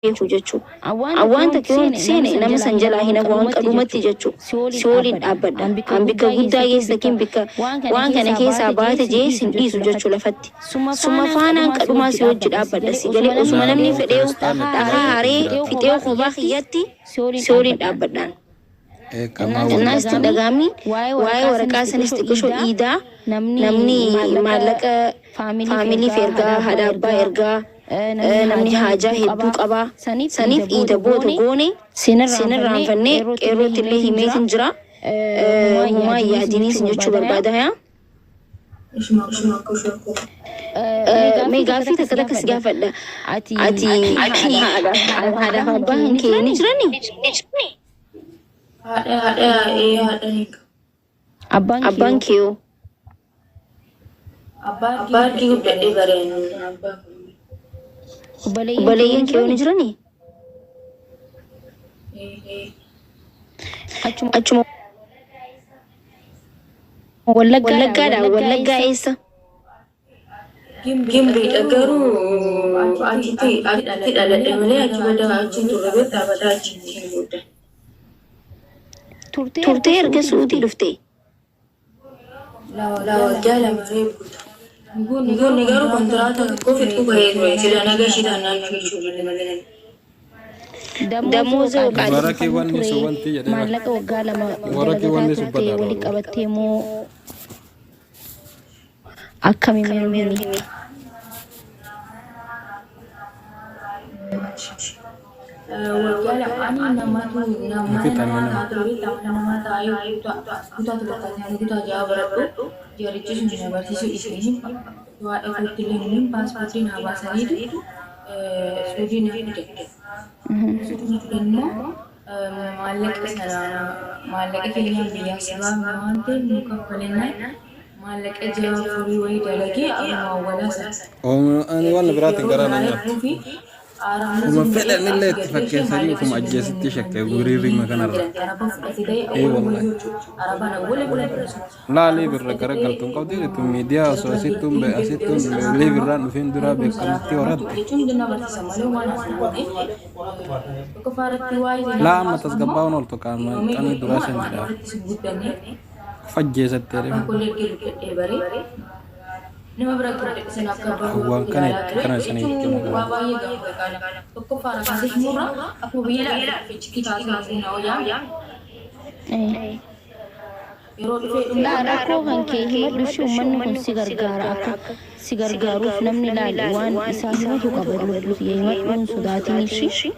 Beeku jechuu. An waan takka yoon itti seene nama san jalaa hin hafu hanqa dhumatti jechuu. Si woliin dhaabbadha. An bikka guddaa geessa bikka waan kana keessaa baate jee sin dhiisu jechuu lafatti. Suma faana hanqa dhumaa si wajji dhaabbadha si galee osuma namni fedheehu dhakaa haree fixee kophaa kiyyatti si woliin dhaabbadhaan. Innaa sitti hin dhaga'amin waa'ee waraqaa sanis xiqqishoo iidaa namni maallaqa faamiliif ergaa, haadha abbaa ergaa, namni haajaa hedduu qabaa. Saniif iida booda goone sin irraanfanne, qeerrootti illee himeetin jira. Humaa hin yaadinii sin jechuu barbaada hayaa. Mee gaaffii takka takka si gaafadha. Ati haadhaaf abbaan kee ni jiranii? Haadha ee, haadha ni qaba. Abbaan kee hoo? Abbaa ergi guddadhee bareen abbaa kun. Obboleeyyan kee hoo ni jiranii? Achuma Wallaggaadha. Wallaggaa eessa? Gimbiidha, garuu achitti achitti dhaladhe malee achi badaa achi hin turre, beektaa, badaa achi hin guddanne. Turtee erga Suudii dhuftee? Laa, waggaa 2 reefu guuta. Hin garuu kontiraata koo fixuu bahee ture. Sila naga ishii taanaan fiichuu dide malee. Damooza Mubarakii yookaan wanni sun wanti jedhee bara. Maallaqa waggaa 2 Mubarakii dalagataa wanni sun turte badaadha wali wallahi. qabattee moo akkami? Mee nu himi. Waggaa 2 ani namatu Hin mana fixanne namaa nama. ta'a ture, beektaa, mana namaa taa'ee kutaa 7 kaasee kutaa 6 baradhu, jarichi sun na barsiisuu dhiisanii haadha kootti illee hin paaspoortii naa baasaniitu Suudii na fidan. Suudii na fidan immoo maallaqa sana maallaqa keenyaan biyyaa si baafna waan ta'eef nu kaffalennaan maallaqa ji'a afurii wayii dalagee akkuma awwalaa sana. Ani waan biraatiin Yeroo garaa na biraa nyaatti. erguu fi Ufuma sun fedhan ta'ee illee asii itti gad galchee fakkeessanii maallaqa ufuma sun ajjeesitti kennan shakke deebiin giriirrima kanarra. jedhan araba fudhate ta'ee Ee awwaluma wallahi. jechuudha. Arabaan awwala bula fudhatu. Laalii birra garagaltuun qabdi tun miidiyaa osoo asittuun be asittuun liiv irraan dhufin duraa beekamtii horatte. Jechuun na barsiisa malee waan haasofne tokkoffaa irratti waa'ee seenaa Laa amma haasofnu tasgabbaa'uun ooltu qaama uumamee xanii duraa beekamu san waan jedha. irratti si guddanne Of ajjeesattee abbaan deemu. kollee ergee guddadhee bare nama bira guddadhe sana akka abbaa Waan kootti kana ilaalaa itti ture kana isanii itti jechuun himu waa kana. baay'ee gaafata qaala tokkoffaa irraa kaasee himurra akkuma biyya laa iccitii kaasee na wayyaa. Yeroo dhufee dhumuu Laa, rakkoo kan kee himadhu ishee, uummanni kun si gargaara, akka si gargaaruuf namni laal waan isaa himatu qaba. Lubbuu kiyya himadhu, hin sodaatin ishii,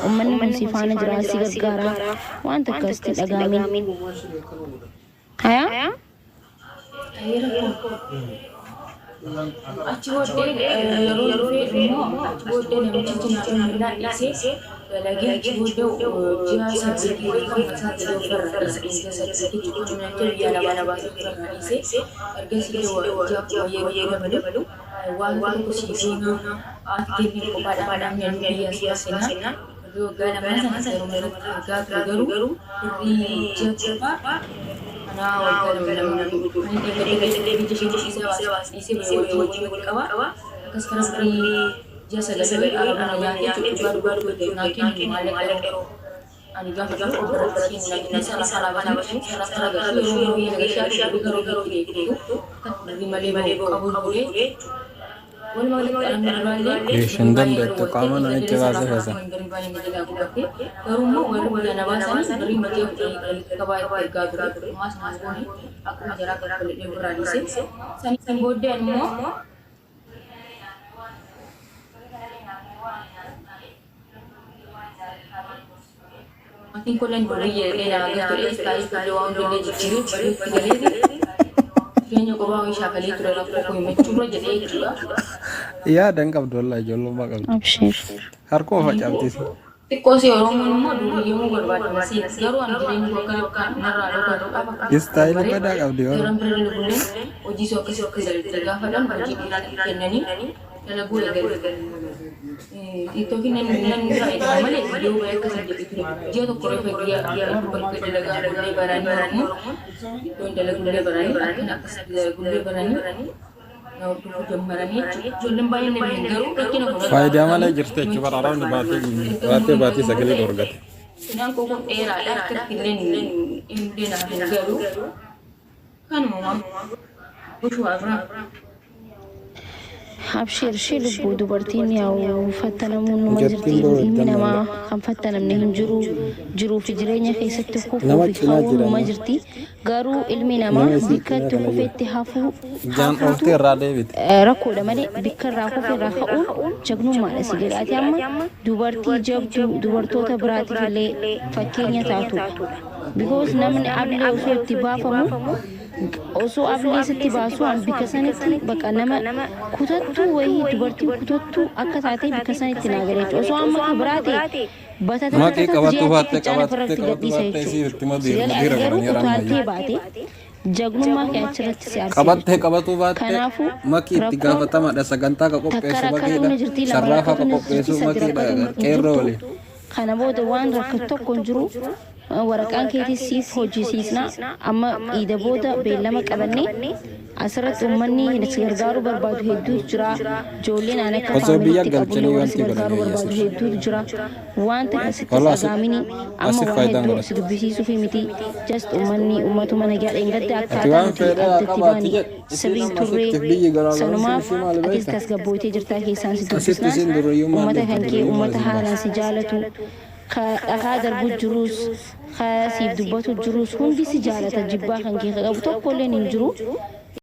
uummanni kun si faana jira, si gargaara, waan takka sitti hin dhaga'amin hayaa. Ta'ee rakkoo achi booddee yeroo dhufee immoo achi booddee namichichi naa dhumannaan dhiisee dalagee achi booddee ji'a 8 wayii kan isaa ta'ee ofirraa dhiise, ji'a 8 jechuun namicha biyya lama baasee ofirraa dhiise. Ergasii illee ji'a 10 yeroo dabalu waan tokko sii goona haati keenya kophaadhaan namni nu biyya seenaa birrii waggaa lamaa sana yeroo irratti argaa ture, garuu birrii ji'a 7 kanaa waggaa 2 2 guutuu ani dheengadda illee biyya ishee dhiisee baase dhiisee bahee wajjin wal qaba akkas kara birrii ji'a 9 wayii arabana nyaatee jechuudha. Dhugaa dubbachuu naa kennu maallaqa yeroo ani gaafa dhufu of biratti kennu naa kennu sana karaa basanii sana karaa galchuu yeroo biyya nagashaa birrii garuu biyyatti deebitu akka birrii malee bahu qabu ture. Walumaa galatti arabni duraallee Hin birrii baay'ee dandeettu yeroo qaama walitti namicha isa baasee sarara feesa. birrii baay'ee na jalaa gubate, garuu immoo warri biyya na baasanii birrii matii 10 akka baay'eetti ergaa ture ammaas naan goone akkuma jaraa kaffaladhee ofirraa dhiise. Saniin booddee ani immoo maatiin kolleen birrii jedhee naa galchu jedhee istaayilii ijoollee waan hundallee jijjiiree baduutti galeeti jireenya kophaa wayii shaakalee ture rakkoo koo himachuurra jedhee jechuudha. Yaada hin qabdu wallahi, ijoollummaa qabdi. Abshir. Harkuma facaaftis. Xiqqoo si Oromoon immoo duuriyyamuu barbaadama si, garuu ani jireenyi koo akka akka narraa dhokatuudhaaf akka Istaayilii baree badaa qabdi warra. jaran bira dalagulleen hojii soo akkasitti dalagde gaafadhaan hojii dhiiraatti kennanii dalaguu eegale. TikTokiin nan nan fayyadama malee viidiyoo bahee akkas jedhe ture. Ji'a tokko reefa ji'a bakka dalagaa kullee baranii Oromoon iddoon dalagullee baranii akkana akkasitti dalagullee baranii Na hordofuu jammaranii jechuudha. Ijoolleen baay'een na beekan garuu rakkina kun Faayidaa malee jirti jechuudha. Bara arabni baatee baatee baatii sagalee dhorgate. Seenaan koo kun dheeraadha. Akkatti illee illee naaf hin galu. Kanuma waan gochuu biraa. Abshir ishee lubbuu, dubartiin yaa'u fattanamuun numa jirti. Jartiin boo Ilmi eddan namaa malee. kan fattanamne hin jiru. Jiruu fi jireenya keessatti kufuu Nama fi cinaa ka'uun numa jiranii. jirti. Garuu ilmi namaa Nama isii bikka cinaa itti kana jira. kufetti hafuu Jaan hafuutu dhooftee irraa deebite. Rakkoodha malee bikka irraa kufe irraa ka'uun jagnummaadha si jedha. Ati amma dubartii jabduu dubartoota biraatiif illee fakkeenya taatudha. Because namni ablee osoo itti baafamu, osoo ablee sitti baasu, an bikka sanitti baqa nama kutattuu wayii, dubartii kutattuu akka taatee bikka sanitti naa gala jechuudha. Osoo amma ka biraa ta'e Maqii batatatata qabattuu jee baattee achitti fincaan qabattee ofirratti qabattuu gadhiisa baattee isii jechuudha. itti Si gala, ati madiira garuu godhan yeroo utaaltee ammayyuu. baate jagnummaa kee achirratti si arge Qabattee jechuudha. qabatuu baattee Kanaafuu makii itti rakkoon gaafatamaadha, sagantaa ka takka qopheessu rakkatuun makiidha, ni jirti, lama sarraafa ka rakkatuun ni jirti, qopheessu sadi makiidha, rakkatuun hin qeerroo jirtu. waliin. Kana booda waan rakkatu tokko hin jiru. Waraqaan keetis siif hojjisiisna. Amma iida booda beellama qabannee asirratti uummanni si gargaaruu barbaadu hedduutu jira. Ijoolleen aan akka Osoo biyya faamiliitti qabullee galchanii warra si wanti gargaaruu godhanii barbaadu yeessu. hedduutu jira. Waan takka sitti Wallah asif dhagaamini amma asif waa faayidaan hedduu si godhatti. dubbisiisuufi miti. Just uummanni uummatuma nagaa dheengadda Ati akkaataa waan nuti fedhe haa addatti qabaatti baane jedhe. Isiin sirriin amma turree asitti biyyi garaagarumsi sanumaaf isii maali atis beekta? tasgabbooytee jirtaa keessaan si Asitti dubbisnaan isiin durriyyummaan uummata dhufte kan kee durriyyummaan uummata isin haalaan baasa. si jaalatu, ka dhakaa darbu jirus, ka siif dubbatu jirus, hundi si jaalata, jibbaa kan kee qabu tokkolleen hin jiru.